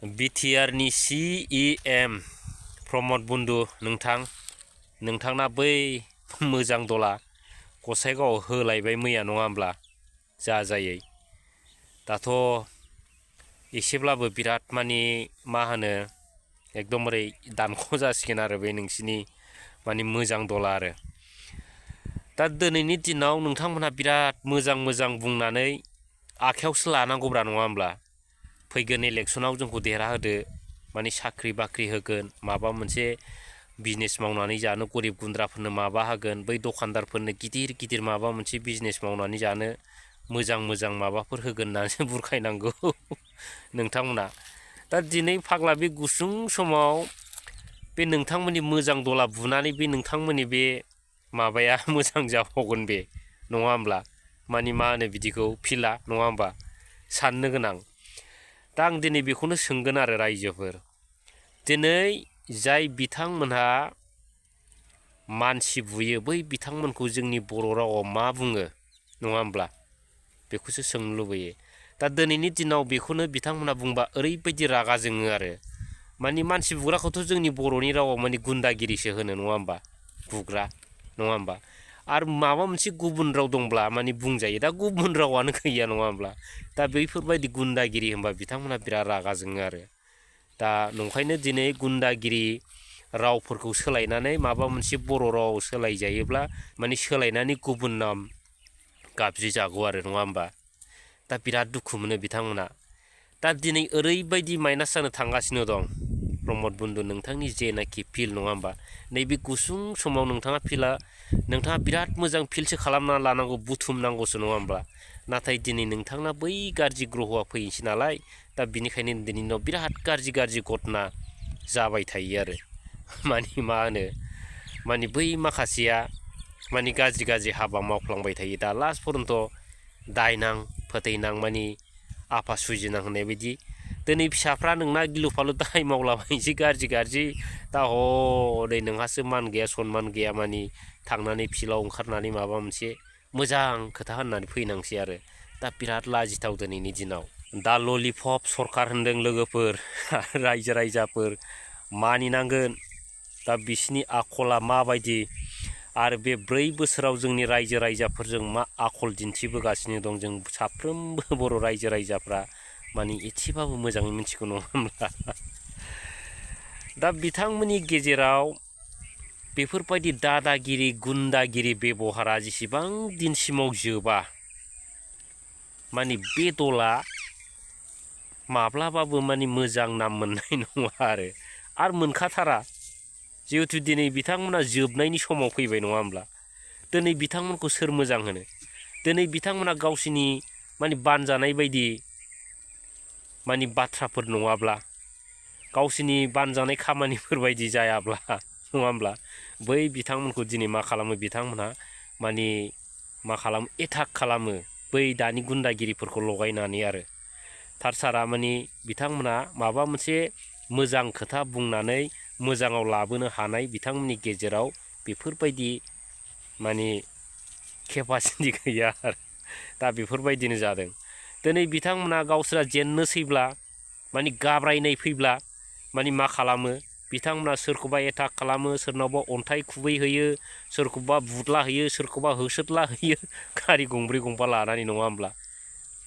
बिटिआरनि CEM प्रमद बन्धु नोंथांना बै मोजां दला गसाइगावआव होलायबाय मैया नङा होमब्ला जाजायै दाथ' एसेब्लाबो बिराद माने मा होनो एकदमबारे दानख' जासिगोन आरो बे नोंसिनि माने मोजां दला आरो दा दिनैनि दिनाव नोंथांमोनहा बिराद मोजां बुंनानै आखायावसो लानांगौब्रा नङा होमब्ला फैगोन इलेक्सनाव जोंखौ देरहाहोदो माने साख्रि बाख्रि होगोन माबा मोनसे बिजनेस मावनानै जानो गरिब गुन्द्राफोरनो माबा होगोन बै दखानदारफोरनो गिदिर माबा मोनसे बिजनेस मावनानै जानो मोजां माबाफोर होगोन होननानैसो बुरखायनांगौ नोंथांमोना दा दिनै फाग्ला बे गुसुं समाव बे नोंथांमोननि मोजां दला बुनानै बे नोंथांमोननि बे माबाया मोजां जाबावगोन बे नङा होमब्ला माने मा होनो बिदिखौ फिला नङा होमबा साननो गोनां दा आं दिनै बेखौनो सोंगोन आरो रायजोफोर दिनै जाय बिथांमोनहा मानसि बुयो बै बिथांमोनखौ जोंनि बर' रावाव मा बुङो नङा होमब्ला बेखौसो सोंनो लुबैयो दा दिनैनि दिनाव बेखौनो बिथांमोनहा बुंबा ओरैबायदि रागा जोङो आरो माने मानसि बुग्राखौथ' जोंनि बर'नि रावाव माने गुन्दागिरिसो होनो नङा होमबा बुग्रा नङा होमबा आरो माबा मोनसे गुबुन राव दंब्ला माने बुंजायो दा गुबुन रावानो गैया नङा होमब्ला दा बैफोरबायदि गुन्दागिरि होनबा बिथांमोनहा बिराद रागा जोङो आरो दा नंखायनो दिनै गुन्दागिरि रावफोरखौ सोलायनानै माबा मोनसे बर' रावाव सोलायजायोब्ला माने सोलायनानै गुबुन नाम गाबज्रि जागौ आरो नङा होमबा दा बिराद दुखु मोनो बिथांमोना दा दिनै ओरैबायदि माइनास जानो थांगासिनो दं प्रमद बन्धु नोंथांनि जेनाखि फिल्ड नङा होमबा नैबे गुसुं समाव नोंथाङा बिराद मोजां फिल्डसो खालामना लानांगौ बुथुमनांगौसो नङा होमब्ला नाथाय दिनै नोंथांना बै गाज्रि ग्रहआ फैनोसै नालाय दा बिनिखायनो दिनैनि दिनाव बिराद गाज्रि घटना जाबाय थायो आरो माने मा होनो माने बै माखासेया माने गाज्रि हाबा मावफ्लांबाय थायो दा लास्ट पर्यन्त दायनां फोथैनां माने आफा सुजिनां होननाय बायदि दिनै फिसाफ्रा नोंना गिलु फालु दाय मावलाबायनोसै गाज्रि दा हनै नोंहासो मान गैया सनमान गैया माने थांनानै फिल्डआव ओंखारनानै माबा मोनसे मोजां खोथा होननानै फैनांसै आरो दा बिराद लाजिथाव दिनैनि दिनाव दा ललिपप सरखार होनदों लोगोफोर रायजो राजाफोर मानिनांगोन दा बिसिनि आखला माबायदि आरो बे 4 बोसोराव जोंनि रायजो राजाफोरजों मा आखल दिन्थिबोगासिनो दं जों साफ्रोमबो बर' रायजो राजाफ्रा माने एसेबाबो मोजाङै मिथिगौ नङा होमब्ला दा बिथांमोननि गेजेराव बेफोरबायदि दादागिरि गुन्दागिरि बेबहारा जेसेबां दिनसिमाव जोबा माने बे दला माब्लाबाबो माने मोजां नाम मोननाय नङा आरो मोनखाथारा जिहेतु दिनै बिथांमोना जोबनायनि समाव फैबाय नङा होमब्ला दिनै बिथांमोनखौ सोर मोजां होनो दिनै बिथांमोना गावसिनि माने बानजानाय बायदि माने बाथ्राफोर नङाब्ला गावसिनि बानजानाय खामानिफोर बायदि जायाब्ला नङा होमब्ला बै बिथांमोनखौ दिनै मा खालामो बिथांमोनहा माने मा खालामो एटाक खालामो बै दानि गुन्दागिरिफोरखौ लगायनानै आरो थारसारा माने बिथांमोना माबा मोनसे मोजां खोथा बुंनानै मोजाङाव लाबोनो हानाय बिथांमोननि गेजेराव बेफोरबायदि माने केपासिटि गैया आरो दा बेफोरबायदिनो जादों दिनै बिथांमोना गावसोरा जेननोसैब्ला माने गाब्रायनाय फैब्ला माने मा खालामो बिथांमोना सोरखौबा एटाक खालामो सोरनावबा अन्थाइ खुबैहोयो सोरखौबा बुदला होयो सोरखौबा होसोदला होयो गारि गंब्रै गंबा लानानै नङा होमब्ला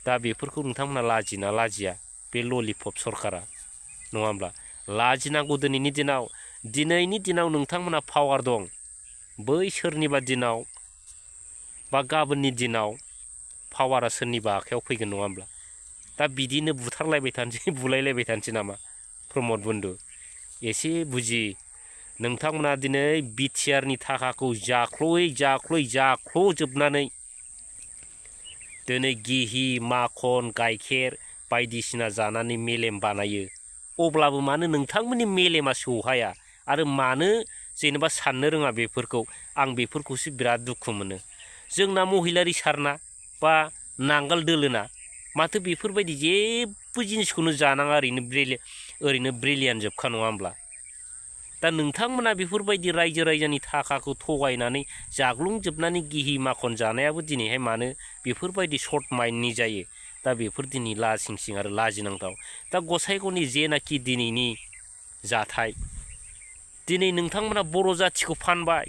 दा बेफोरखौ नोंथांमोना लाजिना लाजिया बे ललिपप सरकारा नङा होमब्ला लाजिनांगौ दिनैनि दिनाव नोंथांमोना पावार दं बै सोरनिबा दिनाव बा गाबोननि दिनाव पावारा सोरनिबा आखायाव फैगोन नङा होमब्ला दा बिदिनो बुथारलायबाय थानोसै बुलायलायबाय थानोसै नामा प्रमद बन्धु एसे बुजि नोंथांमोना दिनै बिटिआरनि थाखाखौ जाख्ल'जोबनानै दिनै गिहि माखन गाइखेर बायदिसिना जानानै मेलेम बानायो अब्लाबो मानो नोंथांमोननि मेलेमा सौहाया आरो मानो जेनेबा साननो रोङा बेफोरखौ आं बेफोरखौसो बिराद दुखु मोनो जोंना महिलारि सारना बा नांगोल दोलोना माथो बेफोरबायदि जेबो जिनिसखौनो जानाङा ओरैनो ब्रिलियान जोबखा नङा होमब्ला दा नोंथांमोना बेफोरबायदि रायजो राजानि थाखाखौ थगायनानै जाग्लुंजोबनानै गिहि माखन जानायाबो दिनैहाय मानो बेफोरबायदि सर्ट माइन्डनि जायो दा बेफोर दिनै लासिं सिं आरो लाजिनांथाव। दा गसाइगावनि जेनाखि दिनैनि जाथाय, दिनै नोंथांमोना बर' जाथिखौ फानबाय।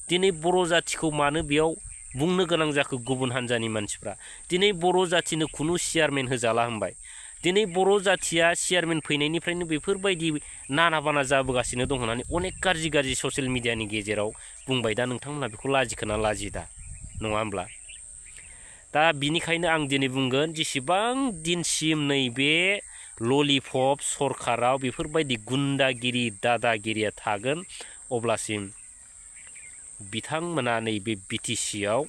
दिनै बर' जाथिखौ मानो बेयाव बुंनो गोनां जाखो गुबुन हान्जानि मानसिफ्रा? दिनै बर' जाथिनो खुनु चेयारमेन होजाला होनबाय। दिनै बर' जाथिया चेयारमेन फैनायनिफ्रायनो बेफोरबायदि नाना बाना जाबोगासिनो दं होननानै अनेक गाज्रि गाज्रि ससियेल मिडियानि गेजेराव बुंबाय। दा नोंथांमोना बेखौ लाजिखोना लाजि दा, नङा होमब्ला? दा बिनिखायनो आं दिनै बुंगोन, जेसेबां दिनसिम नैबे ललिपप सरखाराव बेफोरबायदि गुन्दागिरि दादागिरिया थागोन, अब्लासिम बिथांमोना नैबे बिटिसियाव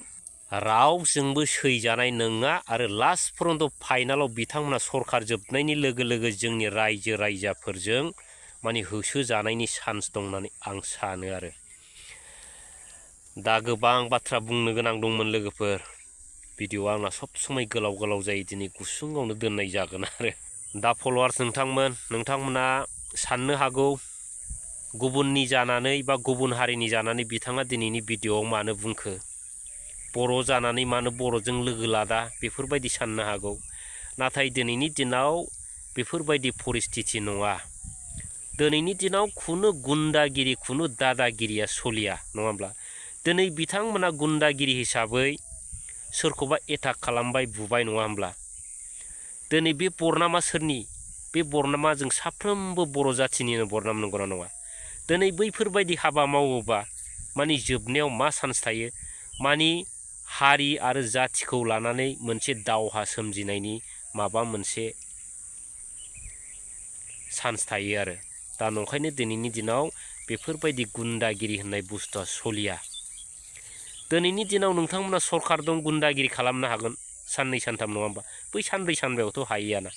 रावजोंबो सैजानाय नङा आरो लास्ट पर्यन्त फाइनालाव बिथांमोना सरखार जोबनायनि लोगो लोगो जोंनि रायजो राजाफोरजों माने होसोजानायनि चान्स दं होननानै आं सानो आरो। दा गोबां बाथ्रा बुंनो गोनां दंमोन लोगोफोर। भिडिअआ आंना सब समय गोलाव गोलाव जायो, दिनै गुसुङावनो दोननाय जागोन आरो। दा फल'वार्स नोंथांमोना साननो हागौ गुबुननि जानानै बा गुबुन हारिनि जानानै बिथाङा दिनैनि भिडिअआव मानो बुंखो, बर' जानानै मानो बर'जों लोगो लादा, बेफोरबायदि साननो हागौ। नाथाय दिनैनि दिनाव बेफोरबायदि परिस्थिति नङा। दिनैनि दिनाव खुनु गुन्दागिरि खुनु दादागिरिया सलिया, नङा होमब्ला? दिनै बिथांमोना गुन्दागिरि हिसाबै सोरखौबा एटाक खालामबाय, बुबाय, नङा होमब्ला? दिनै बे बरनामा सोरनि? बे बरनामा जों साफ्रोमबो बर' जाथिनिनो बरनाम, नंगौना नङा? दिनै बैफोरबायदि हाबा मावोबा माने जोबनायाव मा चान्स थायो? माने हारि आरो जाथिखौ लानानै मोनसे दावहा सोमजिनायनि माबा मोनसे चान्स थायो आरो। दा नंखायनो दिनैनि दिनाव बेफोरबायदि गुन्दागिरि होननाय बुस्थुआ सलिया। दिनैनि दिनाव नोंथांमोना सरखार दं, गुन्दागिरि खालामनो हागोन साननै सानथाम, नङा होमबा? बै सानब्रै सानबायावथ' हायैयाना।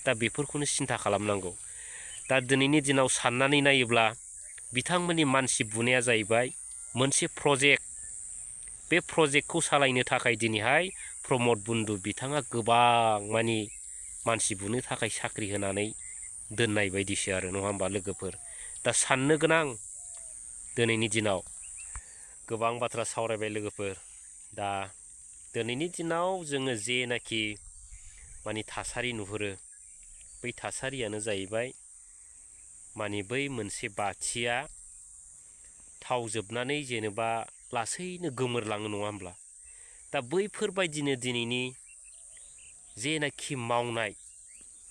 दा बेफोरखौनो सिन्था खालामनांगौ। दा दिनैनि दिनाव साननानै नायोब्ला बिथांमोननि मानसि बुनाया जाहैबाय मोनसे प्रजेक्ट। बे प्रजेक्टखौ सालायनो थाखाय दिनैहाय प्रमद बन्दु बिथाङा गोबां मानि मानसि बुनो थाखाय साख्रि होनानै दोननाय बायदिसो आरो, नङा होमबा लोगोफोर? दा साननो गोनां दिनैनि दिनाव गोबां बाथ्रा सावरायबाय लोगोफोर। दा दिनैनि दिनाव जोङो जेनाखि माने थासारि नुहुरो, बै थासारियानो जाहैबाय माने बै मोनसे बाथिया थाव जोबनानै जेनेबा लासैनो गोमोरलाङो, नङा होमब्ला? दा बैफोरबायदिनो दिनैनि जेनाखि मावनाय,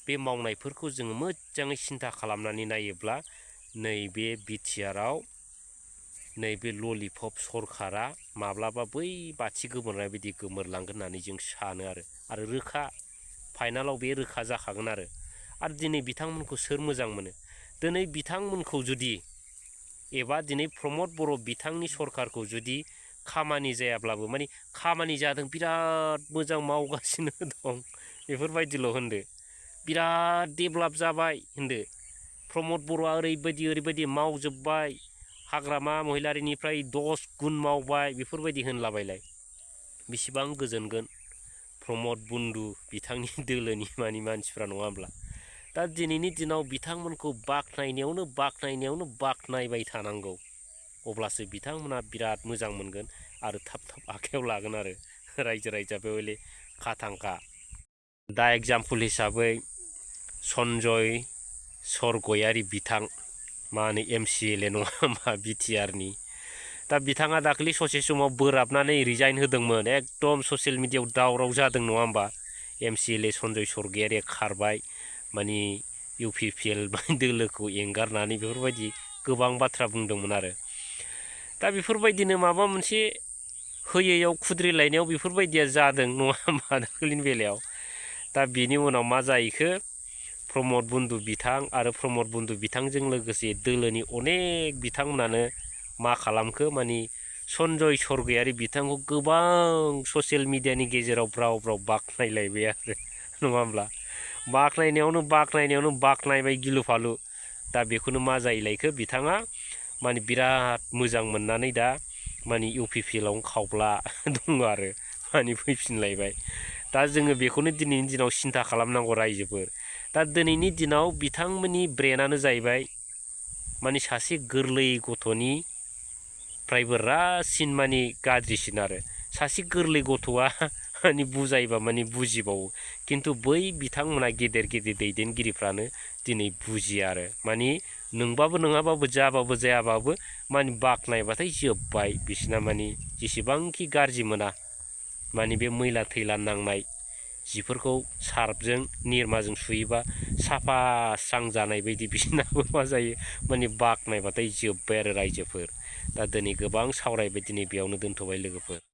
बे मावनायफोरखौ जोङो मोजाङै सिन्था खालामनानै नायोब्ला नैबे बिटिआराव नैबे ललिपप सरखारा माब्लाबा बै बाथि गोमोरनाय बायदि गोमोरलांगोन होननानै जों सानो आरो रोखा फाइनालाव बे रोखा जाखागोन आरो। दिनै बिथांमोनखौ सोर मोजां मोनो? दिनै बिथांमोनखौ जुदि एबा दिनै प्रमद बर' बिथांनि सरखारखौ जुदि खामानि जायाब्लाबो माने खामानि जादों, बिराद मोजां मावगासिनो दं, बेफोरबायदिल' होनदो। बिराद डेभेलप जाबाय होनदो। प्रमद बर'आ ओरैबायदि मावजोब्बाय, हाग्रामा महिलारिनिफ्राय 10 गुन मावबाय, बेफोरबायदि होनलाबायलाय बेसेबां गोजोनगोन प्रमद बन्दु बिथांनि दोलोनि मानसिफ्रा, नङा होमब्ला? दा दिनैनि दिनाव बिथांमोनखौ बाख्नायबाय थानांगौ, अब्लासो बिथांमोना बिराद मोजां मोनगोन आरो थाब थाब आखायाव लागोन आरो रायजो राजायाबो हले खाथांखा। दा एग्जाम्पल हिसाबै सन्जय सरगयारि बिथां, मा होनो MCLA नङा होमबा बिटिआरनि। दा बिथाङा दाखालि ससे समाव बोराबनानै रिजाइन होदोंमोन, एकदम ससियेल मिडियायाव दावराव जादों, नङा होमबा? MCLA सन्जय सरगयारिया खारबाय, माने UPPL दोलोखौ एंगारनानै बेफोरबायदि गोबां बाथ्रा बुंदोंमोन आरो। दा बेफोरबायदिनो माबा मोनसे होयैयाव खुद्रिलायनायाव बेफोरबायदिया जादों, नङा होमबा दाखालिनि बेलायाव? दा बेनि उनाव मा जाहैखो? प्रमद बन्दु बिथां आरो प्रमद बन्दु बिथांजों लोगोसे दोलोनि अनेक बिथांमोनानो मा खालामखो? माने सन्जय सरगयारि बिथांखौ गोबां ससियेल मिडियानि गेजेराव ब्राव ब्राव बाख्नायलायबाय आरो, नङा होमब्ला? बाख्नायनायावनो बाख्नायबाय गिलु फालु। दा बेखौनो मा जाहैलायखो? बिथाङा माने बिराद मोजां मोननानै दा माने UPPLआवनो खावब्ला दङ आरो, माने फैफिनलायबाय। दा जोङो बेखौनो दिनैनि दिनाव सिन्था खालामनांगौ रायजोफोर। दा दिनैनि दिनाव बिथांमोननि ब्रेनानो जाहैबाय माने सासे गोरलै गथ'निफ्रायबो रासिन माने गाज्रिसिन आरो। सासे गोरलै गथ'आ माने बुजायबा माने बुजिबावो खिन्थु बै बिथांमोना गेदेर गेदेर दैदेनगिरिफ्रानो दिनै बुजिया आरो माने नोंबाबो नङाबाबो जाबाबो जायाबाबो माने बाख्नायबाथाय जोब्बाय बिसिना माने जेसेबांखि गाज्रि मोना माने बे मैला थैला नांनाय जिफोरखौ सार्फजों निरमाजों सुयोबा साफा स्रां जानाय बायदि बिसिनाबो मा जायो माने बाख्नायबाथाय जोब्बाय आरो रायजोफोर दा दिनै गोबां सावरायबाय दिनै बेयावनो दोनथ'बाय लोगोफोर।